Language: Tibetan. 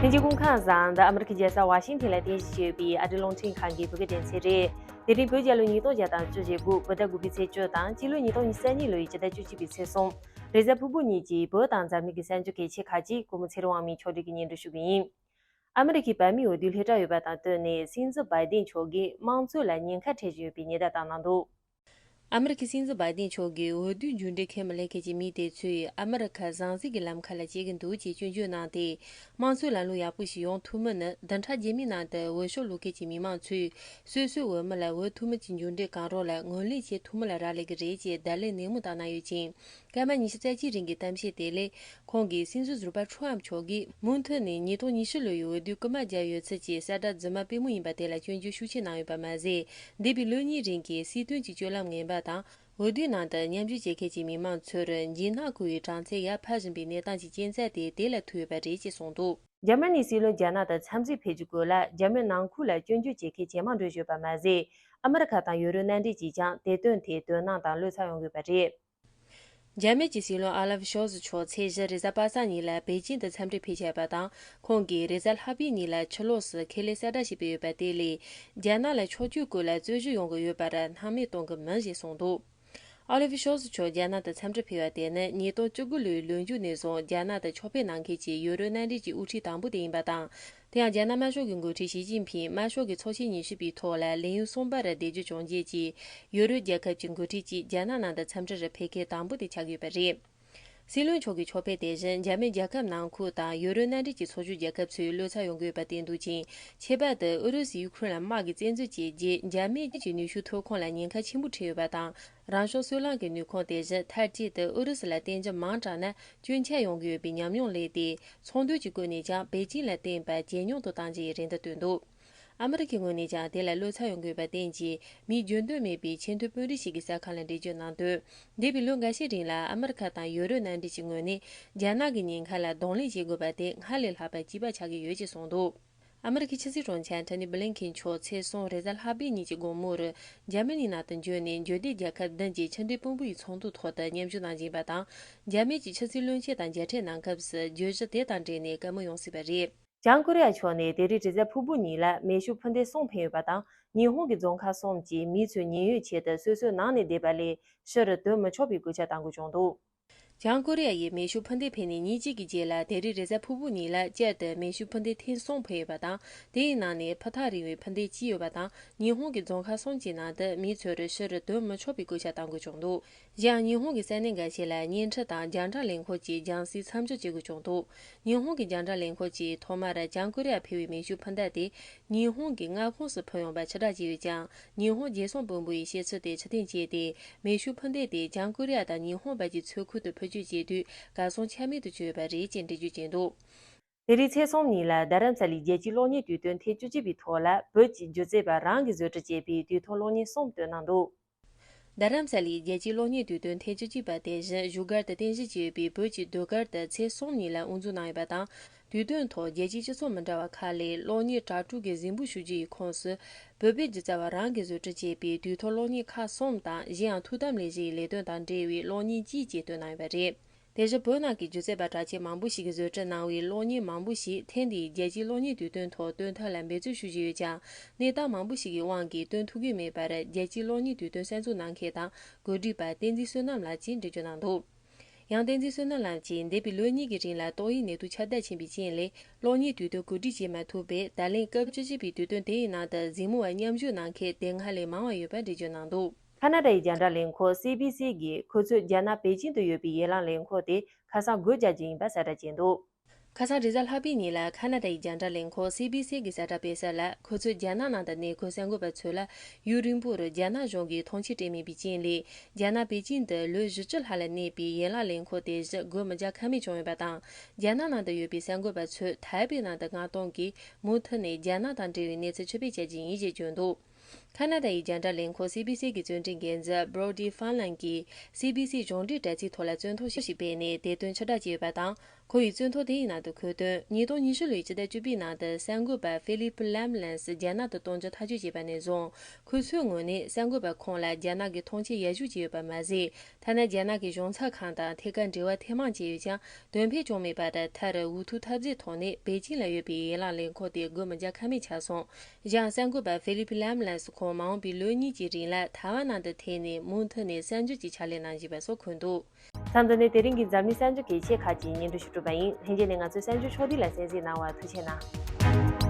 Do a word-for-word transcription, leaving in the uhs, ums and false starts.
ལྷན་རྒྱས་སྐུ་ཁམས་བཟང་། འདི་ཨ་མི་རི་ཀའི་རྒྱལ་ས་ཝ་ཤིང་ཐན་ལ་རྟེན་གཞི་བྱས་ཡོད་པའི་ཨ་རིའི་རླུང་འཕྲིན་ཁང་གི་བོད་སྐད་སྡེ་ཚན་རེད། དེ་རིང་བོད་རྒྱལ་ལོ་ཉིས་སྟོང་བརྒྱ་དང་བཅུ་ཞེ་དགུ། བོད་ཟླ་དགུ་པའི་ཚེས་བཅུ་དང་སྤྱི་ལོ་ཉིས་སྟོང་ཉི་ཤུ་རྩ་གཉིས་ལོའི་ཕྱི་ཟླ་བཅུ་གཅིག་པའི་ཚེས་གསུམ། རེས་གཟའ་ཕུར་བུ་ཉིན་གྱི་བོད་དང་འཛམ་གླིང་གི་གསར་འགྱུར་གལ་ཆེ་ཁག་ཅིག་གུས་མོ་ཚེ་རིང་དབང་མོས་ཕྱོགས་སྒྲིག་གིས་སྙན་སྒྲོན་ཞུ་གི་ཡིན། ཨ་མི་རི་ཀའི་བོད་མིའི་འོས་བསྡུའི་སླེབས་གྲབས་ཡོད་པ་དང་བསྟུན་ནས། སྲིད་འཛིན་བྷའི་ཏིན་མཆོག་གིས་དམངས་གཙོ་ལ་ཉེན་ཁ་འཕྲད་བཞིན་ཡོད་པའི་ཉེན་བརྡ་བཏང་གནང་འདུག་ཨ་མི་རི་ཀའི་སྲིད་འཛིན་བྷའི་ཏིན་མཆོག་གིས་འོས་བསྡུའི་མཇུག་འབྲས་ཁས་མི་ལེན་མཁན་གྱི་མི་དེ་ཚོས་ཨ་མི་རི་ཁ་ཟང་ཟིང་གི་ལམ་ཁ་ལ་སྐྱེལ་གྱི་འདུག་ཅེས་སྐྱོན་བརྗོད་གནང་སྟེ། དམངས་གཙོའི་ལམ་ལུགས་ཡག་པོ་ཞིག་ཡོང་ཐུབ་མིན་ནི། བདུན་ཕྲག་རྗེས་མའི་ནང་དུ་འོས་ཤོག་བླུག་མཁན་གྱི་མི་མང་ཚོས་སོ་སོའི་འོས་མི་ལ་འོས་ཐུབ་མིན་གྱི་མཇུག་འབྲས་གང་རུང་ལ་ངོས་ལེན་བྱེད་ཐུབ་མིན་ལ་རག་ལས་ཀྱི་རེད་ཅེས་བརྡ་ལན་ནན་མོ་བཏང་གནང་ཡོད་ཅིང་། སྐར་མ་ཉི་ཤུ་རྩ་གཅིག་རིང་གི་གཏམ་བཤད་དེ་ལས། ཁོང་གིས་སྲིད་འཛིན་ཟུར་པ་ཁྲོམ་མཆོག་གིས་མུ་མཐུད་ནས་ཉིས་སྟོང་ཉི་ཤུ་ལོའི་འོས་བསྡུའི་སྐུལ་མ་བརྒྱབ་ཡོད་ཚུལ་གྱི་གསལ་བསྒྲགས་རྫུན་མ་སྤེལ་མུས་ཡིན་པ་དེ་ལ་སྐྱོན་བརྗོད་ཤུགས་ཆེ་གནང་ཡོད་པ་མ་ཟད། འདས་པའི་ལོ་གཉིས་རིང་གི་སྲིད་དོན་གྱི་སྤྱོད་ལམ་ངན་པ་དང་། འོས་བསྡུའི་ནང་དུ་མཉམ་ཞུགས་བྱེད་མཁན་གྱི་མི་མང་ཚོར་འཇིགས་སྣང་འཁོལ་བའི་གྲངས་ཚད་ཡར་འཕར་བཞིན་པའི་གནས་སྟངས་ཀྱི་རྐྱེན་རྩ་དེ་དེ་ལ་ཐུག་ཡོད་པ་རེད་ཅེས་གསུངས་འདུག་འཇར་མ་ནིའི་སྲིད་བློན་རྒྱ་ནག་ཏུ་འཚམས་གཟིགས་ཕེབས་རྒྱུ་སྐོར་ལ། འཇར་མན་ནང་ཁུལ་ལ་སྐྱོན་བརྗོད་བྱེད་མཁན་ཇེ་མང་འགྲོ་བཞིན་ཡོད་པ་མ་ཟད། ཨ་མི་རི་ཁ་དང་ཡུ་རོབ་མནའ་འབྲེལ་གྱིས་ཀྱང་དེ་དོན་ཐད་དོ་སྣང་དང་བློ་འཚབ་ཡོང་གི་ཡོད་པ་རེད། འཇར་མན་གྱི་སྲིད་བློན་ཨ་ལབ་ཤོལ་ཛི་མཆོག་ཚེས་བཞི་རེས་གཟའ་པ་སངས་ཉིན་ལ་པེ་ཅིན་དུ་འཚམས་འདྲིར་ཕེབས་བཞིན་ཡོད་པ་དང་། ཁོང་གིས་རེས་གཟའ་ལྷག་པའི་ཉིན་ལ་ཕྱི་ལོགས་སུ་ཁས་ལེན་གསལ་བསྒྲགས་ཞིག་སྤེལ་ཡོད་པ་དེ་ལས། རྒྱ་ནག་ལ་ཕྱོགས་བསྐྱོད་སྐོར་ལ་རྩོད་གཞི་ཡོང་གི་ཡོད་པར་སྣང་མེད་གཏོང་གི་མིན་ཞེས་གསུངས་འདུག་ཨ་ལབ་ཤོལ་ཛི་མཆོག་རྒྱ་ནག་ཏུ་འཚམས་འདྲིར་ཕེབས་པ་དེ་ནི་ཉིས་སྟོང་བཅུ་དགུ་ལོའི་ལོ་མཇུག་ནས་བཟུང་རྒྱ་ནག་ཏུ་ཕྱོགས་ཕེབས་གནང་མཁན་གྱི་ཡུ་རོབ་མནའ་འབྲེལ་གྱི་དབུ་ཁྲིད་དང་པོ་དེ་ཡིན་པ་དང་། དེ་ཡང་རྒྱ་ནག་དམར་ཤོག་གི་འགོ་ཁྲིད་ཞི་ཅིན་ཕིང་དམར་ཤོག་གི་ཚོགས་ཆེན་ཉི་ཤུ་པའི་ཐོག་ལ་ལས་ཡུན་གསུམ་པར་བསྡད་རྒྱུ་བྱུང་རྗེས་ཀྱི་ཡུ་རོབ་རྒྱལ་ཁབ་ཀྱི་འགོ་ཁྲིད་ཅིག་རྒྱ་ནག་ནང་དུ་འཚམས་འདྲིར་ཕེབས་མཁན་དང་པོ་དེ་ཆགས་ཡོད་པ་རེད། སྲིད་བློན་མཆོག་གི་ཕྱོགས་ཕེབས་དེ་བཞིན་འཇར་མན་རྒྱལ་ཁབ་ནང་ཁུལ་དང་ཡུ་རོབ་མནའ་འབྲེལ་གྱི་ཚོགས་ཞུགས་རྒྱལ་ཁབ་ཚོས་བློ་འཚབ་ཡོང་གི་ཡོད་པ་བསྟན་འདུག་ཅིང་། ཁྱད་པར་དུ་ཨུ་རུ་སུས་ཡུ་ཁུ་རེན་ལ་དམག་གི་བཙན་འཛུལ་བྱས་རྗེས་འཇར་མན་གྱི་ནུས་ཤུགས་ཐོན་ཁུངས་ལ་ཉེན་ཁ་ཆེན་པོ་འཕྲད་ཡོད་པ་དང་། རང་བྱུང་སོལ་རླངས་ཀྱི་ནུས་ཁུངས་དེ་བཞིན་མཐར་གཅིག་ཏུ་ཨུ་རུ་སུ་ལ་བརྟེན་རྒྱུ་མང་དྲགས་ན་སྐྱོན་ཆ་ཡོང་གི་ཡོད་པའི་ཉམས་མྱོང་སླེབས་ཏེ། ཚོང་དོན་གྱི་སྒོ་ནས་ཀྱང་པེ་ཅིན་ལ་བརྟེན་པ་ཇེ་ཉུང་དུ་གཏང་རྒྱུའི་རེ་འདུན་བཏོན་འདུག་ཨ་མི་རི་ཁའི་ངོས་ནས་ཀྱང་དེ་ལ་བློ་འཚབ་ཡོང་དགོས་པར་བརྟེན་གྱིས། མིའི་རྒྱུན་དོན་མེད་པའི་ཆེས་མཐོའི་དཔོན་རིགས་ཤིག་གི་གསར་ཁང་ལ་འགྲེལ་བརྗོད་གནང་དོན། འདས་པའི་ལོ་འགའ་ཤས་རིང་ལ་ཨ་མི་རི་ཁ་དང་ཡུ་རོབ་མནའ་འབྲེལ་གྱི་ངོས་ནས་རྒྱ་ནག་གི་ཉེན་ཁ་ལ་གདོང་ལེན་བྱེད་དགོས་པ་དེ་སྔར་ལས་ལྷག་པར་སྐྱིད་པ་ཆགས་ཀྱི་ཡོད་ཅེས་གསུངས་འདུག་ཨ་མི་རི་ཁའི་ཕྱི་སྲིད་དྲུང་ཆེ་ཨན་ཐོ་ནི་བྷི་ལིན་ཁེན་མཆོག་ཚེས་གསུམ་རེས་གཟའ་ལྷག་པའི་ཉིན་གྱི་དགོང་མོར་འཇར་མ་ནིའི་ནང་དུ་འབྱོར་ནས། འབྱོར་ལྡན་རྒྱལ་ཁབ་བདུན་གྱི་ཕྱི་འབྲེལ་དཔོན་པོ་ཡི་ཚོགས་འདུའི་ཐོག་ཏུ་མཉམ་ཞུགས་གནང་བཞིན་པ་དང་། འཇར་མན་གྱི་ཕྱི་སྲིད་བློན་ཆེན་དང་མཇལ་འཕྲད་གནང་སྐབས་སུ་བརྗོད་གཞི་དེ་དང་འབྲེལ་ནས་བཀའ་མོལ་ཡོང་སྲིད་པ་རེད། བྱང་ཀོ་རི་ཡ་ཕྱོགས་ནས་དེ་རིང་རེས་གཟའ་ཕུར་བུ་ཉིན་ལ་མེ་ཤུགས་འཕུར་མདེལ་གསུམ་འཕེན་ཡོད་པ་དང་། ཉི་ཧོང་གི་རྫོང་ཁག་གསུམ་གྱི་མི་ཚོས་ཉེན་གཡོལ་ཆེད་དུ་སོ་སོའི་ནང་ནས་བསྡད་པ་ལས་ཕྱིར་ཐོན་མི་ཆོག་པའི་སྐུལ་ལྕག་གཏང་དགོས་བྱུང་འདུག་བྱང་ཀོ་རི་ཡ་ཡིས་མེ་ཤུགས་འཕུར་མདེལ་འཕེན་ནས་ཉིན་གཅིག་གི་རྗེས་ལ། དེ་རིང་རེས་གཟའ་ཕུར་བུ་ཉིན་ལ་བསྐྱར་དུ་མེ་ཤུགས་འཕུར་མདེལ་ཐེངས་གསུམ་འཕེན་ཡོད་པ་དང་། དེའི་ནང་ནས་ཕུ་ཐག་རིང་བའི་འཕུར་མདེལ་གཅིག་ཡོད་པ་དང་། ཉི་ཧོང་གི་རྫོང་ཁག་གསུམ་གྱི་ནང་དུ་མི་ཚོར་ཕྱིར་ཐོན་མི་ཆོག་པའི་སྐུལ་ལྕག་གཏང་དགོས་བྱུང་འདུག་གཞན་ཡང་། ཉི་ཧོང་གི་ས་གནས་འགའ་ཤས་ལ་བརྙན་འཕྲིན་དང་རྒྱང་བསྒྲགས་ལས་ཁུངས་ཀྱི་རྒྱང་སྲིང་མཚམས་འཇོག་བྱེད་དགོས་བྱུང་འདུག་ཉི་ཧོང་གི་རྒྱང་བསྒྲགས་ལས་ཁུངས་ཀྱིས་ཐོག་མར་བྱང་ཀོ་རི་ཡར་འཕེན་པའི་མེ་ཤུགས་འཕུར་མདའ་དེ་ཉི་ཧོང་གི་མངའ་ཁོངས་སུ་འཕུར་ཡོང་བ་ཕྱིར་བསྒྲགས་བྱས་ཡོད་ཀྱང་། ཉི་ཧོང་རྒྱལ་སྲུང་དཔོན་པོ་ཡིས་བཤད་ཚུལ་དེ་ཕྱིར་འཐེན་བྱས་ཏེ། མེ་ཤུགས་འཕུར་མདའ་དེ་བྱང་ཀོ་རི་ཡ་དང་ཉི་ཧོང་བར་གྱི་མཚོ་ཁུལ་དུ་འཕུར་སྐྱོད་བྱེད་དུས་གར་སོང་ཆ་མེད་དུ་གྱུར་ཡོད་པ་རེད་ཅེས་འགྲེལ་བརྗོད་བྱས་འདུག་དེ་རིང་ཚེས་གསུམ་ཉིན་ལ་རྡ་རམ་ས་ལའི་རྒྱལ་སྤྱིའི་གློག་བརྙན་དུས་སྟོན་ཐེངས་བཅུ་གཅིག་པའི་ཐོག་ལ། བོད་ཀྱི་སྒྱུ་རྩལ་པ་རང་གིས་བཟོ་སྐྲུན་བྱས་པའི་དུས་ཐུང་གློག་བརྙན་གསུམ་སྟོན་གནང་འདུག་རྡ་རམ་ས་ལའི་རྒྱལ་སྤྱིའི་གློག་བརྙན་དུས་སྟོན་ཐེངས་བཅུ་གཅིག་པ་དེ་བཞིན་བཞུགས་སྒར་དུ་རྟེན་གཞི་བྱས་ཡོད་པའི་བོད་ཀྱི་ཟློས་གར་དུ་ཚེས་གསུམ་ཉིན་ལ་དབུ་འཛུགས་གནང་ཡོད་པ་དང་། དུས་སྟོན་ཐོག་རྒྱལ་སྤྱིའི་སྤྱི་ཚོགས་མི་འདྲ་བ་ཁག་ལས་གློག་བརྙན་གྲ་སྒྲིག་གི་གཟིགས་འབུལ་ཞུ་རྒྱུ་ཡི་ཁོངས་སུ། བོད་པའི་སྒྱུ་རྩལ་བ་རང་གིས་བཟོ་སྐྲུན་བྱས་པའི་དུས་ཐུང་གློག་བརྙན་ཁག་གསུམ་དང་། གཞན་ཡང་ཐུགས་དམ་ལས་གཞི་ཡི་ལས་དོན་དང་འབྲེལ་བའི་གློག་བརྙན་གཅིག་བཅས་སྟོན་གནང་ཡོད་པ་རེད། དེ་བཞིན་བོད་ནང་གི་སྒྱུ་རྩལ་པ་གྲགས་ཅན་མང་པོ་ཞིག་གིས་བཟོ་སྐྲུན་གནང་བའི་གློག་བརྙན་མང་པོ་ཞིག་ཐེངས་འདིའི་རྒྱལ་སྤྱིའི་གློག་བརྙན་དུས་སྟོན་ཐོག་སྟོན་ཐབས་ལ་འབད་བརྩོན་ཞུ་བཞིན་ཡོད་ཀྱང་། གནས་སྟངས་མང་པོ་ཞིག་གི་དབང་གིས་སྟོན་ཐུབ་ཀྱི་མེད་པར། རྒྱལ་སྤྱིའི་གློག་བརྙན་དུས་སྟོན་གསར་འཛུགས་གནང་མཁན་དང་གོ་སྒྲིག་པ་བསྟན་འཛིན་བསོད་ནམས་ལགས་ཀྱིས་འགྲེལ་བརྗོད་གནང་འདུག་ཡང་། བསྟན་འཛིན་བསོད་ནམས་ལགས་ཀྱིས། འདས་པའི་ལོ་གཉིས་ཀྱི་རིང་ལ་ཏོག་དབྱིབས་ནད་དུག་ཁྱབ་གདལ་ཕྱིན་པའི་རྐྱེན་ལས། གློག་བརྙན་དུས་སྟོན་གོ་སྒྲིག་བྱེད་མ་ཐུབ་པས། ད་ལན་སྐབས་བཅུ་གཅིག་པའི་དུས་སྟོན་དེ་ཡི་ནང་དུ་གཟིགས་མོ་བ་མཉམ་ཞུགས་གནང་མཁན་དེ་སྔར་ལས་མང་བ་ཡོད་པ་འགྲེལ་བརྗོད་གནང་འདུག་ཁ་ན་ཌ་ཡི་རྒྱང་བསྒྲགས་ལས་ཁུངས་སི་བྷི་སི་གིས་ཁོ་ཚོས་རྒྱ་ནག་པེ་ཅིང་དུ་ཡོད་པའི་ཡན་ལག་ལས་ཁུངས་དེ་ཁ་སང་སྒོ་རྒྱག་རྒྱུ་ཡིན་པ་གསལ་བསྒྲགས་བྱས་འདུག་ཁ་སང་རེས་གཟའ་ལྷག་པའི་ཉིན་ལ་ཁ་ན་ཌ་ཡི་རྒྱང་བསྒྲགས་ལས་ཁུངས་སི་བྷི་སི་གིས་གསལ་བསྒྲགས་སྤེལ་གསལ་ལ། ཁོ་ཚོས་རྒྱ་ནག་ནང་དུ་གནས་འཁོད་གསར་འགོད་པ་ཚོ་ལ་ཡུན་རིང་པོར་རྒྱ་ནག་གཞུང་གིས་ཐང་ཆེན་སྤྲད་མེད་པའི་རྐྱེན་ལས། རྒྱ་ནག་པེ་ཅིང་དུ་ལོ་བཞི་བཅུ་ལྷག་ལ་གནས་པའི་ཡན་ལག་ལས་ཁུངས་དེ་བཞིན་སྒོ་མི་རྒྱག་ཁ་མེད་བྱུང་ཡོད་པ་དང་། རྒྱ་ནག་ནང་དུ་ཡོད་པའི་གསར་འགོད་པ་ཚོས་ཐའེ་པེ་ནང་དུ་མངགས་གཏོང་གིས་མུ་མཐུད་ནས་རྒྱ་ནག་དང་འབྲེལ་བའི་གནས་ཚུལ་ཕྱིར་སྤེལ་བྱ་རྒྱུ་ཡིན་ཞེས་བརྗོད་འདུག་ཁ་ན་ཌ་ཡི་རྒྱང་བསྒྲགས་ལས་ཁུངས་སི་བྷི་སི་གི་གཙོ་འགན་འཛིན་Brody Findlay་གྱིས་སི་བྷི་སི་གཞུང་འབྲེལ་དྲ་ཚིགས་ཐོག་ལ་བཙོན་ཐོ་ཞིག་སྤེལ་ནས་དེ་དོན་ཕྱིར་བསྒྲགས་བྱས་ཡོད་པ་དང་། ཁོ་ཡི་བཙོན་ཐོ་དེ་ཡི་ནང་དུ་འཁོད་དོན། ཉིས་སྟོང་ཉི་ཤུ་ལོའི་སྤྱི་ཟླ་བཅུ་པའི་ནང་དུ་གསར་འགོད་པ་ཧྥི་ལིབ་ལམ་ལན་སི་རྒྱ་ནག་ཏུ་གཏོང་རྒྱུ་ཐག་གཅོད་བྱས་པ་ནས་བཟུང་། ཁོས་སོའི་ངོས་ནས་གསར་འགོད་པ་ཁོང་ལ་རྒྱ་ནག་གིས་མཐོང་ཆེན་ཡར་ཞུ་བྱས་ཡོད་པ་མ་ཟད། ཐ་ན་རྒྱ་ནག་གི་གཞུང་ཚབ་ཁང་དང་ཐད་ཀར་འབྲེལ་བ་ཐེངས་མང་བྱས་ཡོད་ཀྱང་། དོན་ཕན་བྱུང་མེད་པར། མཐར་འུ་ཐུག་འཐབ་རྩོད་ཐོག་ནས་པེ་ཅིང་ལ་ཡོད་པའི་ཡན་ལག་ལས་ཁུངས་དེ་སྒོ་མི་རྒྱག་ཁ་མེད་ཆགས་སོང་། གཞན་གསར་འགོད་པ་ཧྥི་ལིབ་ལམ་ལན་སི་ཁོང་མ་འོངས་པའི་ལོ་གཉིས་ཀྱི་རིང་ལ་ཐའེ་ཝན་ནང་དུ་ཐེངས་ནས་མུ་མཐུད་ནས་གསར་འགྱུར་གྱི་ཕྱག་ལས་གནང་བཞིན་པ་སོགས་འཁོད་འདུག། མཚམས་འདི་ནས་དེ་རིང་གི་འཛམ་གླིང་གསར་འགྱུར་གྱི་ཆེད་ཁག་ཅིག་སྙན་སྒྲོན་ཞུ་གྲུབ་པ་ཡིན། ལྷན་རྒྱས་ནས་ང་ཚོའི་གསར་འགྱུར་ཕྱོགས་བསྒྲིགས་ལ་གསན་གཟིགས་གནང་བར་ཐུགས་རྗེ་གནང་།